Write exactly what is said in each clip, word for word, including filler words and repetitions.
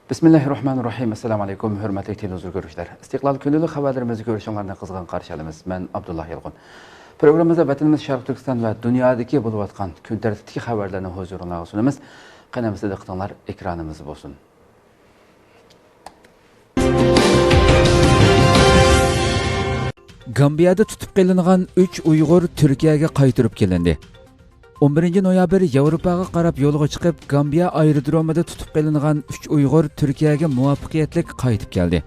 بىسمىللاھىررەھمانىررەھىم. ئەسسالامۇ ئەلەيكۇم، ھۆرمەتلىك تېلېۋىزور كۆرۈشلەر. ئىستىقلال كۈنلۈك خەۋەرلىرىمىزنى كۆرۈشۈڭلارنى قىزغىن قارشى ئالىمىز. مەن ئابدۇللا يالقۇن. پروگراممىمىزدا ۋەتىنىمىز شەرقىي تۈركىستان ۋە دۇنيادىكى بولۇۋاتقان كۈن تەرتىپتىكى خەۋەرلەرنى ھۇزۇرۇڭلارغا سۇنىمىز. قېنى ئەمىسە دىققىتىڭلار ئېكرانىمىزدا بولسۇن. گامبىيادا تۇتۇپ قېلىنغان ئۈچ ئۇيغۇر تۈركىيەگە قايتۇرۇپ كېلىندى. ئون بىرىنچى نويابىر ياۋروپاغا قاراپ يولغا چىقىپ، گامبىيا ئايرودرومىدا تۇتۇپ قېلىنغان ئۈچ ئۇيغۇر تۈركىيەگە مۇۋەپپەقىيەتلىك قايتىپ كەلدى.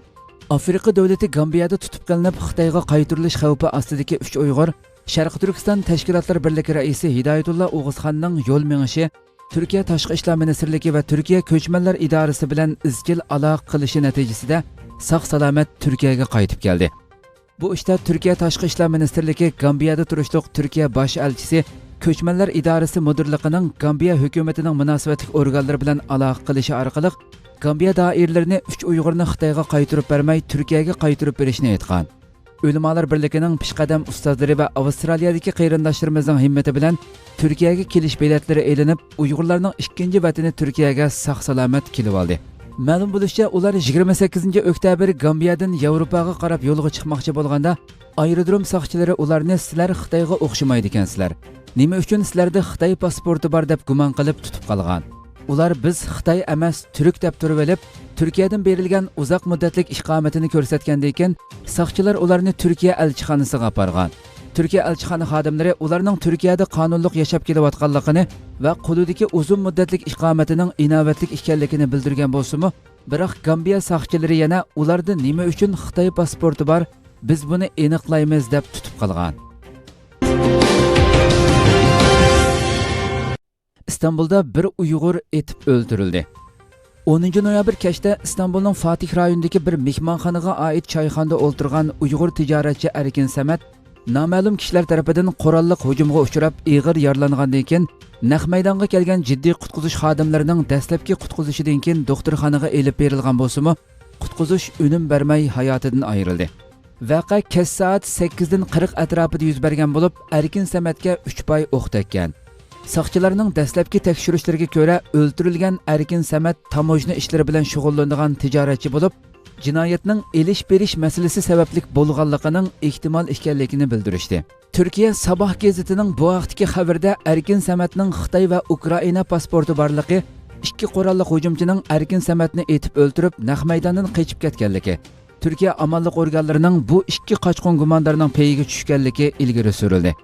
ئافرىقا دۆلىتى گامبىيادا تۇتۇپ قېلىنىپ، خىتايغا قايتۇرۇلۇش خەۋپى ئاستىدىكى ئۈچ ئۇيغۇر شەرقىي تۈركىستان تەشكىلاتلار بىرلىكى رەئىسى ھىدايەتۇللا ئوغۇزخاننىڭ يول مېڭىشى تۈركىيە تاشقى ئىشلار مىنىستىرلىكى ۋە تۈركىيە كۆچمەنلەر ئىدارىسى بىلەن ئىزچىل ئالاقە قىلىشى نەتىجىسىدە ساق-سالامەت تۈركىيەگە قايتىپ كەلدى. بۇ ئىشتا تۈركىيە تاشقى ئىشلار مىنىستىرلىكى گامبىيادا تۇرۇشلۇق تۈركىيە باش ئەلچىسى، كۆچمەنلەر ئىدارىسى مۇدىرلىقىنىڭ گامبىيە ھۆكۈمىتىنىڭ مۇناسىۋەتلىك ئورگانلىرى بىلەن ئالاقە قىلىشى ئارقىلىق، گامبىيە دائىرىلىرىنى ئۈچ ئۇيغۇرنى خىتايغا قايتۇرۇپ بەرمەي، تۈركىيەگە قايتۇرۇپ بېرىشنى ئېيتقان. ئۆلىمالار بىرلىكىنىڭ پېشقەدەم ئۇستازلىرى ۋە ئاۋسترالىيەدىكى قېرىنداشلىرىمىزنىڭ ھىممىتى بىلەن تۈركىيەگە كېلىش بېلەتلىرى ئېلىنىپ، ئۇيغۇرلارنىڭ ئىككىنچى ۋەتىنى تۈركىيەگە ساق-سالامەت كېلىۋالدى. مەلۇم بولۇشىچە، ئۇلار يىگىرمە سەككىزىنچى ئۆكتەبىر گامبىيادىن ياۋروپاغا قاراپ يولغا چىقماقچى بولغاندا، ئايرودروم ساقچىلىرى ئۇلارنى «سىلەر خىتايغا ئوخشىمايدىكەنسىلەر. نېمە ئۈچۈن سىلەردە خىتاي پاسپورتى بار؟» دەپ گۇمان قىلىپ تۇتۇپ قالغان. ئۇلار «بىز خىتاي ئەمەس، تۈرك» دەپ تۇرۇۋېلىپ، تۈركىيەدىن بېرىلگەن ئۇزاق مۇددەتلىك ئىقامىتىنى كۆرسەتكەندىن كېيىن، ساقچىلار ئۇلارنى تۈركىيە ئەلچىخانىسىغا ئاپارغان. تۈركىيە ئەلچىخانا خادىملىرى ئۇلارنىڭ تۈركىيەدە قانۇنلۇق ياشاپ كېلىۋاتقانلىقىنى ۋە قولىدىكى ئۇزۇن مۇددەتلىك ئىقامىتىنىڭ ئىناۋەتلىك ئىكەنلىكىنى بىلدۈرگەن بولسىمۇ، بىراق گامبىيە ساقچىلىرى يەنە ئۇلاردا نېمە ئۈچۈن خىتاي پاسپورتى بار، بىز بۇنى ئېنىقلايمىز دەپ تۇتۇپ قالغان. ئىستانبۇلدا بىر ئۇيغۇر ئېتىپ ئۆلتۈرۈلدى. ئونىنچى نويابىر كەچتە ئىستانبۇلنىڭ فاتىھ رايونىدىكى بىر مېھمانخانىغا ئائىت چايخانىدا ئولتۇرغان ئۇيغۇر تىجارەتچى ئەركىن سەمەت نامەلۇم كىشىلەر تەرىپىدىن قوراللىق ھۇجۇمغا ئۇچراپ، ئېغىر يارىلانغاندىن كېيىن، نەق مەيدانغا كەلگەن جىددىي قۇتقۇزۇش خادىملىرىنىڭ دەسلەپكى قۇتقۇزۇشىدىن كېيىن دوختۇرخانىغا ئېلىپ بېرىلغان بولسىمۇ، قۇتقۇزۇش ئۈنۈم بەرمەي ھاياتىدىن ئايرىلدى. ۋەقە كەچ سائەت سەككىزدىن قىرىق ئەتراپىدا يۈز بەرگەن بولۇپ، ئەركىن سەمەتكە ئۈچ پاي ئوق تەگكەن. ساقچىلارنىڭ دەسلەپكى تەكشۈرۈشلىرىگە كۆرە، ئۆلتۈرۈلگەن ئەركىن سەمەت تاموژنا ئىشلىرى بىلەن شۇغۇللىنىدىغان تىجارەتچى بولۇپ، جىنايەتنىڭ ئېلىش-بېرىش مەسىلىسى سەۋەبلىك بولغانلىقىنىڭ ئېھتىمال ئىكەنلىكىنى بىلدۈرۈشتى. تۈركىيە ساباھ گېزىتىنىڭ بۇ ھەقتىكى خەۋىرىدە ئەركىن سەمەتنىڭ خىتاي ۋە ئۇكرائىنا پاسپورتى بارلىقى، ئىككى قوراللىق ھۇجۇمچىنىڭ ئەركىن سەمەتنى ئېتىپ ئۆلتۈرۈپ، نەق مەيداندىن قېچىپ كەتكەنلىكى، تۈركىيە ئامانلىق ئورگانلىرىنىڭ بۇ ئىككى قاچقۇن گۇماندارنىڭ پېيىگە چۈشكەنلىكى ئىلگىرى سۈرۈلدى.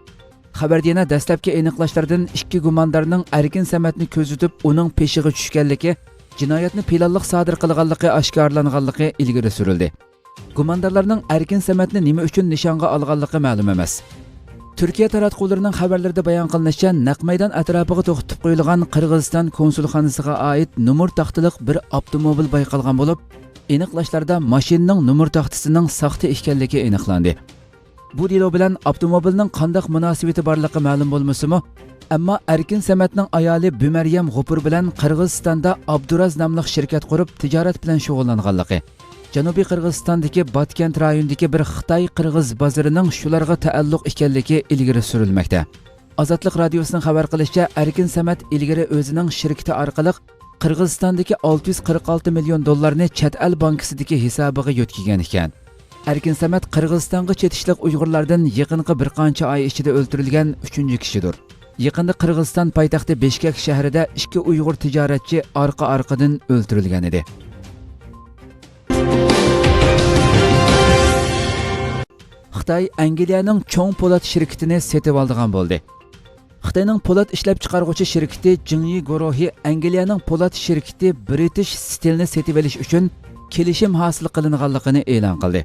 خەۋەردە يەنە دەسلەپكى ئېنىقلاشلاردىن ئىككى گۇماندارنىڭ ئەركىن سەمەتنى كۆزىتىپ، ئۇنىڭ پېشىغا چۈشكەنلىكى، جىنايەتنى پىلانلىق سادىر قىلغانلىقى ئاشكارىلانغانلىقى ئىلگىرى سۈرۈلدى. گۇماندارلارنىڭ ئەركىن سەمەتنى نېمە ئۈچۈن نىشانغا ئالغانلىقى مەلۇم ئەمەس. تۈركىيە تاراتقۇلىرىنىڭ خەۋەرلىرىدە بايان قىلىنىشىچە، نەق مەيدان ئەتراپىغا توختىتىپ قويۇلغان قىرغىزىستان كونسۇلخانىسىغا ئائىت نومۇر تاختىلىق بىر ئاپتوموبىل بايقالغان بولۇپ، ئېنىقلاشلاردا ماشىنىنىڭ نومۇر تاختىسىنىڭ ساختا ئىكەنلىكى ئېنىقلاندى. بۇ دېلو بىلەن ئاپتوموبىلنىڭ قانداق مۇناسىۋىتى بارلىقى مەلۇم بولمىسىمۇ، ئەمما ئەركىن سەمەتنىڭ ئايالى بىمەريەم غوپۇر بىلەن قىرغىزىستاندا ئابدۇراز ناملىق شىركەت قۇرۇپ، تىجارەت بىلەن شۇغۇللانغانلىقى، جەنۇبىي قىرغىزىستاندىكى باتكەنت رايونىدىكى بىر خىتاي-قىرغىز بازىرىنىڭ شۇلارغا تەئەللۇق ئىكەنلىكى ئىلگىرى سۈرۈلمەكتە. ئازادلىق رادىيوسىنىڭ خەۋەر قىلىشىچە، ئەركىن سەمەت ئىلگىرى ئۆزىنىڭ شىركىتى ئارقىلىق قىرغىزىستاندىكى ئالتە يۈز قىرىق ئالتە مىليون دوللارنى چەت ئەل بانكىسىدىكى ھېسابىغا يۆتكىگەن ئىكەن. ئەركىن سەمەت قىرغىزىستانغا چېتىشلىق ئۇيغۇرلاردىن يېقىنقى بىر قانچە ئاي ئىچىدە ئۆلتۈرۈلگەن ئۈچىنچى كىشىدۇر. يېقىندا قىرغىزىستان پايتەختى بىشكەك شەھىرىدە ئىككى ئۇيغۇر تىجارەتچى ئارقا-ئارقىدىن ئۆلتۈرۈلگەن ئىدى. خىتاي ئەنگلىيەنىڭ چوڭ پولات شىركىتىنى سېتىۋالىدىغان بولدى. خىتاينىڭ پولات ئىشلەپچىقارغۇچى شىركىتى جىڭيى گۇرۇھى ئەنگلىيەنىڭ پولات شىركىتى برىتىش ستىلنى سېتىۋېلىش ئۈچۈن كېلىشىم ھاسىل قىلىنغانلىقىنى ئېلان قىلدى.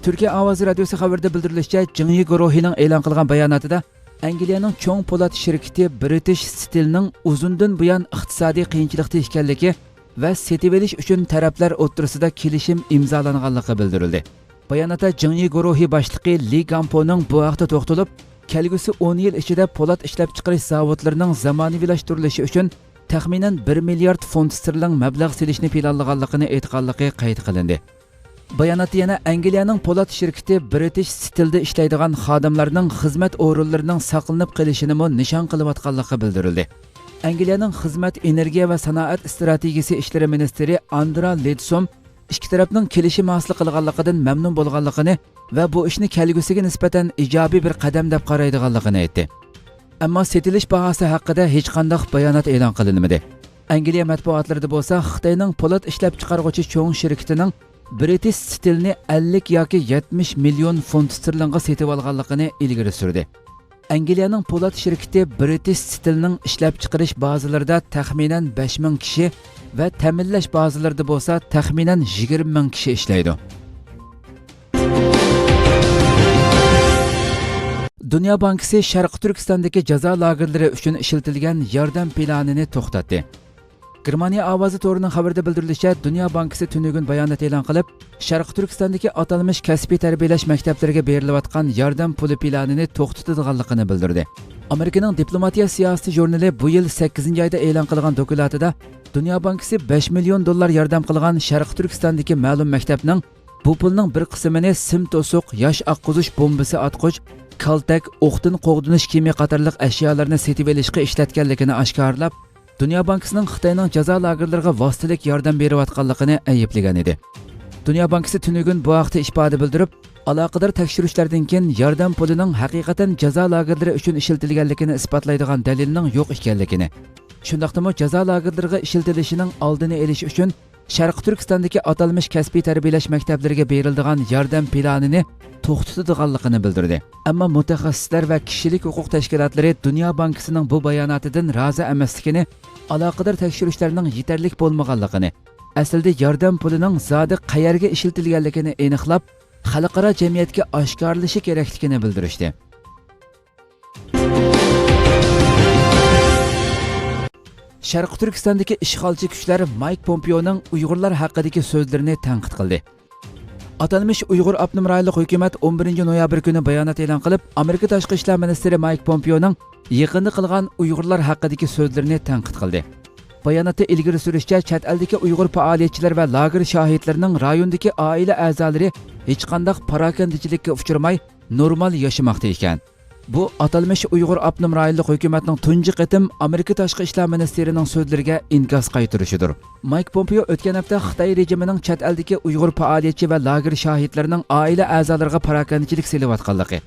تۈركىيە ئاۋازى رادىيوسى خەۋىرىدە بىلدۈرۈلۈشىچە، جىڭيى گۇرۇھىنىڭ ئېلان قىلغان باياناتىدا ئەنگلىيەنىڭ چوڭ پولات شىركىتى برىتىش ستىلنىڭ ئۇزۇندىن بۇيان ئىقتىسادىي قىيىنچىلىقتا ئىكەنلىكى ۋە سېتىۋېلىش ئۈچۈن تەرەپلەر ئوتتۇرىسىدا كېلىشىم ئىمزالانغانلىقى بىلدۈرۈلدى. باياناتتا جىڭيى گۇرۇھى باشلىقى لى گامپونىڭ بۇ ھەقتە توختىلىپ، كەلگۈسى ئون يىل ئىچىدە پولات ئىشلەپچىقىرىش زاۋۇتلىرىنىڭ زامانىۋىلاشتۇرۇلۇشى ئۈچۈن تەخمىنەن بىر مىليارد فونت ستېرلىڭ مەبلەغ سېلىشنى پىلانلىغانلىقىنى ئېيتقانلىقى قەيت قىلىندى. باياناتتا يەنە ئەنگلىيەنىڭ پولات شىركىتى برىتىش ستىلدا ئىشلەيدىغان خادىملارنىڭ خىزمەت ئورۇنلىرىنىڭ ساقلىنىپ قېلىشىنىمۇ نىشان قىلىۋاتقانلىقى بىلدۈرۈلدى. ئەنگلىيەنىڭ خىزمەت، ئېنېرگىيە ۋە سانائەت ئىستراتېگىيىسى ئىشلىرى مىنىستىرى ئاندرا لىدسوم ئىككى تەرەپنىڭ كېلىشىم ھاسىل قىلغانلىقىدىن مەمنۇن بولغانلىقىنى ۋە بۇ ئىشنى كەلگۈسىگە نىسبەتەن ئىجابىي بىر قەدەم دەپ قارايدىغانلىقىنى ئېيتتى. ئەمما سېتىلىش باھاسى ھەققىدە ھېچقانداق بايانات ئېلان قىلىنمىدى. ئەنگلىيە مەتبۇئاتلىرىدا بولسا خىتاينىڭ پولات ئىشلەپچىقارغۇچى چوڭ شىركىتىنىڭ برىتىش ستىلنى ئەللىك ياكى يەتمىش مىليون فونت ستېرلىنغا سېتىۋالغانلىقىنى ئىلگىرى سۈردى. ئەنگلىيەنىڭ پولات شىركىتى برىتىش ستىلنىڭ ئىشلەپچىقىرىش بازىلىرىدا تەخمىنەن بەش مىڭ كىشى ۋە تەمىنلەش بازىلىرىدا بولسا تەخمىنەن يىگىرمە مىڭ كىشى ئىشلەيدۇ. دۇنيا بانكىسى شەرقىي تۈركىستاندىكى جازا لاگېرلىرى ئۈچۈن ئىشلىتىلگەن ياردەم پىلانىنى توختاتتى. گېرمانىيە ئاۋازى تورىنىڭ خەۋىرىدە بىلدۈرۈلۈشىچە، دۇنيا بانكىسى تۈنۈگۈن بايانات ئېلان قىلىپ، شەرقىي تۈركىستاندىكى ئاتالمىش كەسپىي تەربىيەلەش مەكتەپلىرىگە بېرىلىۋاتقان ياردەم پۇلى پىلانىنى توختىتىدىغانلىقىنى بىلدۈردى. ئامېرىكىنىڭ دىپلوماتىيە سىياسىتى ژۇرنىلى بۇ يىل سەككىزىنچى ئايدا ئېلان قىلغان دوكلاتىدا، دۇنيا بانكىسى بەش مىليون دوللار ياردەم قىلغان شەرقىي تۈركىستاندىكى مەلۇم مەكتەپنىڭ بۇ پۇلنىڭ بىر قىسمىنى سىم توسۇق، ياش ئاققۇزۇش بومبىسى ئاتقۇچ، كالتەك، ئوقتىن قوغدىنىش كىيىمى قاتارلىق ئەشيالارنى سېتىۋېلىشقا ئىشلەتكەنلىكىنى ئاشكارىلاپ، دۇنيا بانكىسىنىڭ خىتاينىڭ جازا لاگېرلىرىغا ۋاسىتىلىك ياردەم بېرىۋاتقانلىقىنى ئەيىبلىگەن ئىدى. دۇنيا بانكىسى تۈنۈگۈن بۇ ھەقتە ئىپادە بىلدۈرۈپ، ئالاقىدار تەكشۈرۈشلەردىن كېيىن ياردەم پۇلىنىڭ ھەقىقەتەن جازا لاگېرلىرى ئۈچۈن ئىشلىتىلگەنلىكىنى ئىسپاتلايدىغان دەلىلنىڭ يوق ئىكەنلىكىنى، شۇنداقتىمۇ جازا لاگېرلىرىغا ئىشلىتىلىشىنىڭ ئالدىنى ئېلىش ئۈچۈن شەرقىي تۈركىستاندىكى ئاتالمىش كەسپىي تەربىيەلەش مەكتەپلىرىگە بېرىلىدىغان ياردەم پىلانىنى توختىتىدىغانلىقىنى بىلدۈردى. ئەمما مۇتەخەسسىسلەر ۋە كىشىلىك ھوقۇق تەشكىلاتلىرى دۇنيا بانكىسىنىڭ بۇ باياناتىدىن رازى ئەمەسلىكىنى، ئالاقىدار تەكشۈرۈشلەرنىڭ يېتەرلىك بولمىغانلىقىنى، ئەسلىدە ياردەم پۇلىنىڭ زادى قەيەرگە ئىشلىتىلگەنلىكىنى ئېنىقلاپ، خەلقئارا جەمئىيەتكە ئاشكارىلىشى كېرەكلىكىنى بىلدۈرۈشتى. شەرقىي تۈركىستاندىكى ئىشغالچى كۈچلەر مايك پومپېئونىڭ ئۇيغۇرلار ھەققىدىكى سۆزلىرىنى تەنقىد قىلدى. ئاتالمىش ئۇيغۇر ئاپتونوم رايونلۇق ھۆكۈمەت ئون بىرىنچى نويابىر كۈنى بايانات ئېلان قىلىپ، ئامېرىكا تاشقى ئىشلار مىنىستىرى مايك پومپېئونىڭ يېقىندا قىلغان ئۇيغۇرلار ھەققىدىكى سۆزلىرىنى تەنقىد قىلدى. باياناتتا ئىلگىرى سۈرۈشىچە، چەت ئەلدىكى ئۇيغۇر پائالىيەتچىلەر ۋە لاگېر شاھىتلىرىنىڭ رايوندىكى ئائىلە ئەزالىرى ھېچقانداق پاراكەندىچىلىككە ئۇچرىماي، نورمال ياشىماقتا ئىكەن. بۇ ئاتالمىش ئۇيغۇر ئاپتونوم رايونلۇق ھۆكۈمەتنىڭ تۇنجى قېتىم ئامېرىكا تاشقى ئىشلار مىنىستىرىنىڭ سۆزلىرىگە ئىنكاس قايتۇرۇشىدۇر. مايك پومپېئو ئۆتكەن ھەپتە خىتاي رېجىمىنىڭ چەت ئەلدىكى ئۇيغۇر پائالىيەتچى ۋە لاگېر شاھىتلىرىنىڭ ئائىلە ئەزالىرىغا پاراكەندىچىلىك سېلىۋاتقانلىقى،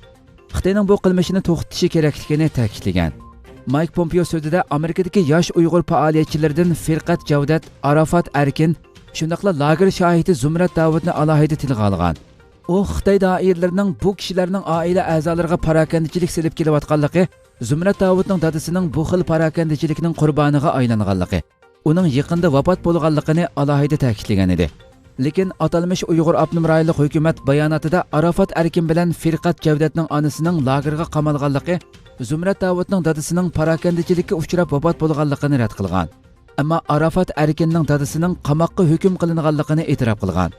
خىتاينىڭ بۇ قىلمىشىنى توختىتىشى كېرەكلىكىنى تەكىتلىگەن. مايك پومپېئو سۆزىدە ئامېرىكىدىكى ياش ئۇيغۇر پائالىيەتچىلىرىدىن فىرقەت جەۋدەت، ئاراپات ئەركىن، شۇنداقلا لاگېر شاھىتى زۇمرەت داۋۇتنى ئالاھىدە تىلغا ئالغان. ئۇ خىتاي دائىرىلىرىنىڭ بۇ كىشىلەرنىڭ ئائىلە ئەزالىرىغا پاراكەندىچىلىك سېلىپ كېلىۋاتقانلىقى، زۇمرەت داۋۇتنىڭ دادىسىنىڭ بۇ خىل پاراكەندىچىلىكنىڭ قۇربانىغا ئايلانغانلىقى، ئۇنىڭ يېقىندا ۋاپات بولغانلىقىنى ئالاھىدە تەكىتلىگەن ئىدى. لېكىن ئاتالمىش ئۇيغۇر ئاپتونوم رايونلۇق ھۆكۈمەت باياناتىدا ئاراپات ئەركىن بىلەن فىرقەت جەۋدەتنىڭ ئانىسىنىڭ لاگېرغا قامالغانلىقى، زۇمرەت داۋۇتنىڭ دادىسىنىڭ پاراكەندىچىلىككە ئۇچراپ ۋاپات بولغانلىقىنى رەت قىلغان. ئەمما ئاراپات ئەركىننىڭ دادىسىنىڭ قاماققا ھۆكۈم قىلىنغانلىقىنى ئېتىراپ قىلغان.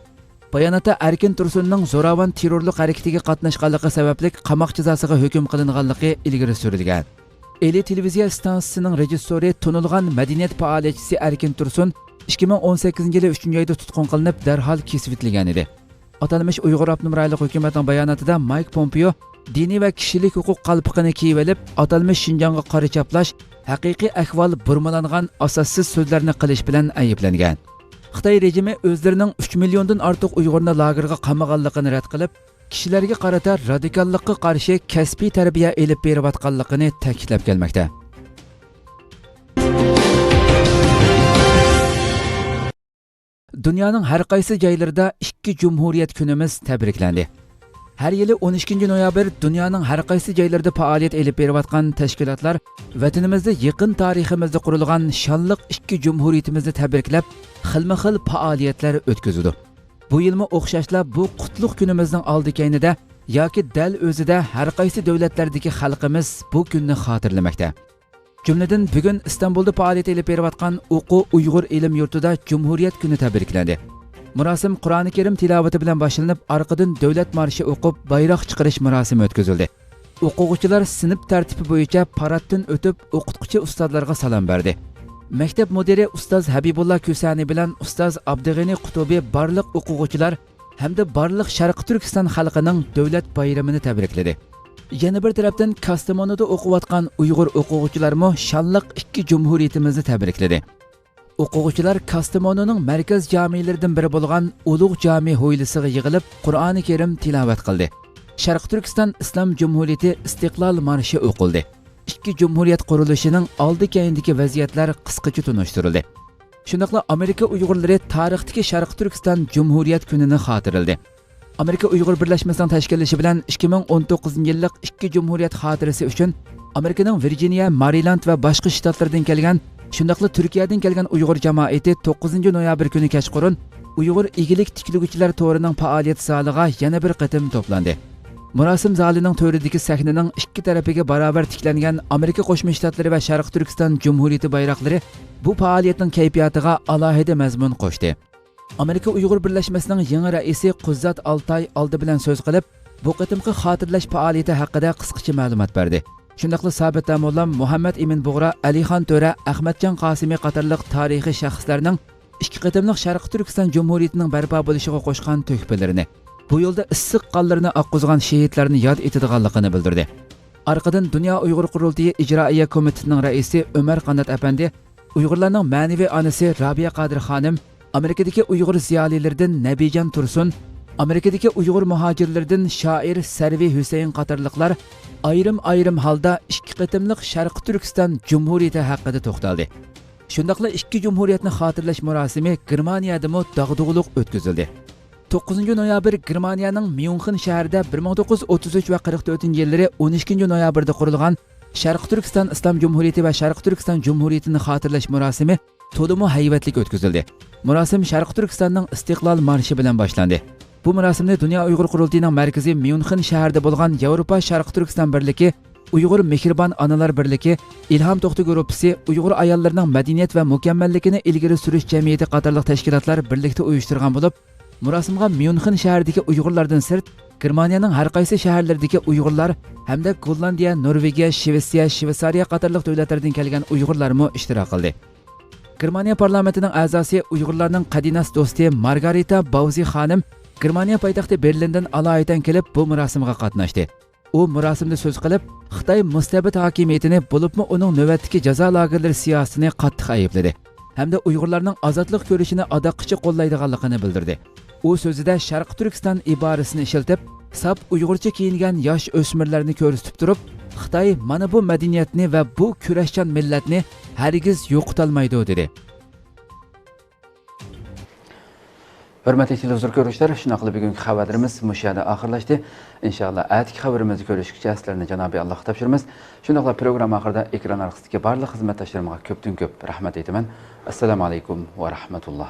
باياناتتا ئەركىن تۇرسۇننىڭ زوراۋان تېررورلۇق ھەرىكىتىگە قاتناشقانلىقى سەۋەبلىك قاماق جازاسىغا ھۆكۈم قىلىنغانلىقى ئىلگىرى سۈرۈلگەن. ئىلى تېلېۋىزىيە ئىستانسىسىنىڭ رېژىسسورى، تونۇلغان مەدەنىيەت پائالىيەتچىسى ئەركىن تۇرسۇن ئىككى مىڭ ئون سەككىزىنچى يىلى ئۈچىنچى ئايدا تۇتقۇن قىلىنىپ، دەرھال كېسىۋېتىلگەن ئىدى. ئاتالمىش ئۇيغۇر ئاپتونوم رايونلۇق ھۆكۈمەتنىڭ باياناتىدا مايك پومپېئو دىنىي ۋە كىشىلىك ھوقۇق قالپىقىنى كىيىۋېلىپ، ئاتالمىش شىنجاڭغا قارا چاپلاش، ھەقىقىي ئەھۋال بۇرمىلانغان ئاساسسىز سۆزلەرنى قىلىش بىلەن ئەيىبلەنگەن. خىتاي رېجىمى ئۆزلىرىنىڭ ئۈچ مىليوندىن ئارتۇق ئۇيغۇرنى لاگېرغا قامىغانلىقىنى رەت قىلىپ، كىشىلەرگە قارىتا رادىكاللىققا قارشى كەسپىي تەربىيە ئېلىپ بېرىۋاتقانلىقىنى تەكىتلەپ كەلمەكتە. دۇنيانىڭ ھەر قايسى جايلىرىدا ئىككى جۇمھۇرىيەت كۈنىمىز تەبرىكلەندى. ھەر يىلى ئون ئىككىنچى نويابىر دۇنيانىڭ ھەر قايسى جايلىرىدا پائالىيەت ئېلىپ بېرىۋاتقان تەشكىلاتلار ۋەتىنىمىزدە يېقىن تارىخىمىزدا قۇرۇلغان شانلىق ئىككى جۇمھۇرىيىتىمىزنى تەبرىكلەپ، خىلمۇ خىل پائالىيەتلەر ئۆتكۈزىدۇ. بۇ يىلمۇ ئوخشاشلا بۇ قۇتلۇق كۈنىمىزنىڭ ئالدى كەينىدە ياكى دەل ئۆزىدە ھەر قايسى دۆلەتلەردىكى خەلقىمىز بۇ كۈننى خاتىرىلىمەكتە. جۈملىدىن، بۈگۈن ئىستانبۇلدا پائالىيەت ئېلىپ بېرىۋاتقان ئوقۇ ئۇيغۇر ئىلىم يۇرتىدا جۇمھۇرىيەت كۈنى تەبرىكلەندى. مۇراسىم قۇرئانى كەرىم تىلاۋىتى بىلەن باشلىنىپ، ئارقىدىن دۆلەت مارشى ئوقۇپ، بايراق چىقىرىش مۇراسىمى ئۆتكۈزۈلدى. ئوقۇغۇچىلار سىنىپ تەرتىپى بويىچە پاراتتىن ئۆتۈپ، ئوقۇتقۇچى ئۇستازلارغا سالام بەردى. مەكتەپ مۇدىرى ئۇستاز ھەبىبۇللا كۈسەنى بىلەن ئۇستاز ئابدۇغېنى قۇتۇبى بارلىق ئوقۇغۇچىلار ھەمدە بارلىق شەرقىي تۈركىستان خەلقىنىڭ دۆلەت بايرىمىنى تەبرىكلىدى. يەنە بىر تەرەپتىن، كاستىمونۇدا ئوقۇۋاتقان ئۇيغۇر ئوقۇغۇچىلارمۇ شانلىق ئىككى جۇمھۇرىيىتىمىزنى تەبرىكلىدى. ئوقۇغۇچىلار كاستىمونۇنىڭ مەركەز جامىلىرىدىن بىرى بولغان ئۇلۇغ جامى ھويلىسىغا يىغىلىپ، قۇرئانى كەرىم تىلاۋەت قىلدى. شەرقىي تۈركىستان ئىسلام جۇمھۇرىيىتى ئىستىقلال مارشى ئوقۇلدى. ئىككى جۇمھۇرىيەت قۇرۇلۇشىنىڭ ئالدى كەينىدىكى ۋەزىيەتلەر قىسقىچە تونۇشتۇرۇلدى. شۇنداقلا ئامېرىكا ئۇيغۇرلىرى تارىختىكى شەرقىي تۈركىستان جۇمھۇرىيەت كۈنىنى خاتىرىلىدى. ئامېرىكا ئۇيغۇر بىرلەشمىسىنىڭ تەشكىللىشى بىلەن ئىككى مىڭ ئون توققۇزىنچى يىللىق ئىككى جۇمھۇرىيەت خاتىرىسى ئۈچۈن ئامېرىكىنىڭ ۋىرجىنىيە، مارىلاند ۋە باشقا شتاتلىرىدىن كەلگەن، شۇنداقلا تۈركىيەدىن كەلگەن ئۇيغۇر جامائىتى توققۇزىنچى نويابىر كۈنى كەچقۇرۇن ئۇيغۇر ئىگىلىك تىكلىگۈچىلەر تورىنىڭ پائالىيەت زالىغا يەنە بىر قېتىم توپلاندى. مۇراسىم زالىنىڭ تۆرىدىكى سەھنىنىڭ ئىككى تەرىپىگە باراۋەر تىكلەنگەن ئامېرىكا قوشما شتاتلىرى ۋە شەرقىي تۈركىستان جۇمھۇرىيىتى بايراقلىرى بۇ پائالىيەتنىڭ كەيپىياتىغا ئالاھىدە مەزمۇن قوشتى. ئامېرىكا ئۇيغۇر بىرلەشمىسىنىڭ يېڭى رەئىسى قۇززات ئالتاي ئالدى بىلەن سۆز قىلىپ، بۇ قېتىمقى خاتىرىلەش پائالىيىتى ھەققىدە قىسقىچە مەلۇمات بەردى. شۇنداقلا سابىت داموللام، مۇھەممەد ئىمىن بۇغرا، ئەلىخان تۆرە، ئەخمەتجان قاسىمى قاتارلىق تارىخىي شەخسلەرنىڭ ئىككى قېتىملىق شەرقىي تۈركىستان جۇمھۇرىيىتىنىڭ بەرپا بولۇشىغا قوشقان تۆھپىلىرىنى، بۇ يولدا ئىسسىق قانلىرىنى ئاققۇزغان شېھىتلەرنى ياد ئېتىدىغانلىقىنى بىلدۈردى. ئارقىدىن دۇنيا ئۇيغۇر قۇرۇلتىيى ئىجرائىيە كومىتېتىنىڭ رەئىسى ئۆمەر قانات ئەپەندى ئۇيغۇرلارنىڭ مەنىۋى ئانىسى رابىيە قادىر خانىم، ئامېرىكىدىكى ئۇيغۇر زىيالىيلىرىدىن نەبىجان تۇرسۇن، ئامېرىكىدىكى ئۇيغۇر مۇھاجىرلىرىدىن شائىر سەرۋى ھۈسەيىن قاتارلىقلار ئايرىم-ئايرىم ھالدا ئىككى قېتىملىق شەرقىي تۈركىستان جۇمھۇرىيىتى ھەققىدە توختالدى. شۇنداقلا ئىككى جۇمھۇرىيەتنى خاتىرىلەش مۇراسىمى گېرمانىيەدىمۇ داغدۇغىلىق ئۆتكۈزۈلدى. توققۇزىنچى نويابىر گېرمانىيەنىڭ ميۇنخېن شەھىرىدە بىر مىڭ توققۇز يۈز ئوتتۇز ئۈچ ۋە قىرىق تۆتىنچى يىللىرى ئون ئىككىنچى نويابىردا قۇرۇلغان شەرقىي تۈركىستان ئىسلام جۇمھۇرىيىتى ۋە شەرقىي تۈركىستان جۇمھۇرىيىتىنى خاتىرىلەش مۇراسىمى تولىمۇ ھەيۋەتلىك ئۆتكۈزۈلدى. مۇراسىم شەرقىي تۈركىستاننىڭ ئىستىقلال مارشى بىلەن باشلاندى. بۇ مۇراسىمنى دۇنيا ئۇيغۇر قۇرۇلتىيىنىڭ مەركىزى ميۇنخېن شەھىرىدە بولغان ياۋروپا شەرقىي تۈركىستان بىرلىكى، ئۇيغۇر مېھرىبان ئانىلار بىرلىكى، ئىلھام توختى گۇرۇپپىسى، ئۇيغۇر ئاياللىرىنىڭ مەدەنىيەت ۋە مۇكەممەللىكىنى ئىلگىرى سۈرۈش جەمئىيىتى قاتارلىق تەشكىلاتلار بىرلىكتە ئۇيۇشتۇرغان بولۇپ، مۇراسىمغا ميۇنخېن شەھىرىدىكى ئۇيغۇرلاردىن سىرت، گېرمانىيەنىڭ ھەر قايسى شەھەرلىرىدىكى ئۇيغۇرلار ھەمدە گوللاندىيە، نورۋېگىيە، شىۋېتسىيە، شىۋېتسارىيە قاتارلىق دۆلەتلەردىن كەلگەن ئۇيغۇرلارمۇ ئىشتىراك قىلدى. گېرمانىيە پارلامېنتىنىڭ ئەزاسى، ئۇيغۇرلارنىڭ قەدىناس دوستى مارگارىتا باۋزى خانىم گېرمانىيە پايتەختى بېرلىندىن ئالايىتەن كېلىپ، بۇ مۇراسىمغا قاتناشتى. ئۇ مۇراسىمدا سۆز قىلىپ، خىتاي مۇستەبىت ھاكىمىيىتىنى، بولۇپمۇ ئۇنىڭ نۆۋەتتىكى جازا لاگېرلىرى سىياسىتىنى قاتتىق ئەيىبلىدى ھەمدە ئۇيغۇرلارنىڭ ئازادلىق كۈرىشىنى ئاداققىچە قوللايدىغانلىقىنى بىلدۈردى. ئۇ سۆزىدە شەرقىي تۈركىستان ئىبارىسىنى ئىشلىتىپ، ساپ ئۇيغۇرچە كىيىنگەن ياش ئۆسمۈرلەرنى كۆرسىتىپ تۇرۇپ، خىتاي مانا بۇ مەدەنىيەتنى ۋە بۇ كۈرەشچان مىللەتنى ھەرگىز يوقىتالمايدۇ، دېدى. ھۆرمەتلىك تېلېۋىزور كۆرۈشلەر، شۇنداقلا بۈگۈنكى خەۋەرلىرىمىز مۇشۇ يەردە ئاخىرلاشتى. ئىنشاللا، ئەتىكى خەۋىرىمىزدە كۆرۈشكىچە سىلەرنى جانابى ئاللاھقا تاپشۇرىمىز. شۇنداقلا پروگرامما ئاخىرىدا ئېكران ئارقىسىدىكى بارلىق خىزمەتداشلىرىمغا كۆپتىن كۆپ رەھمەت ئېيتىمەن. ئەسسالامۇ ئەلەيكۇم ۋە رەھمەتۇللا.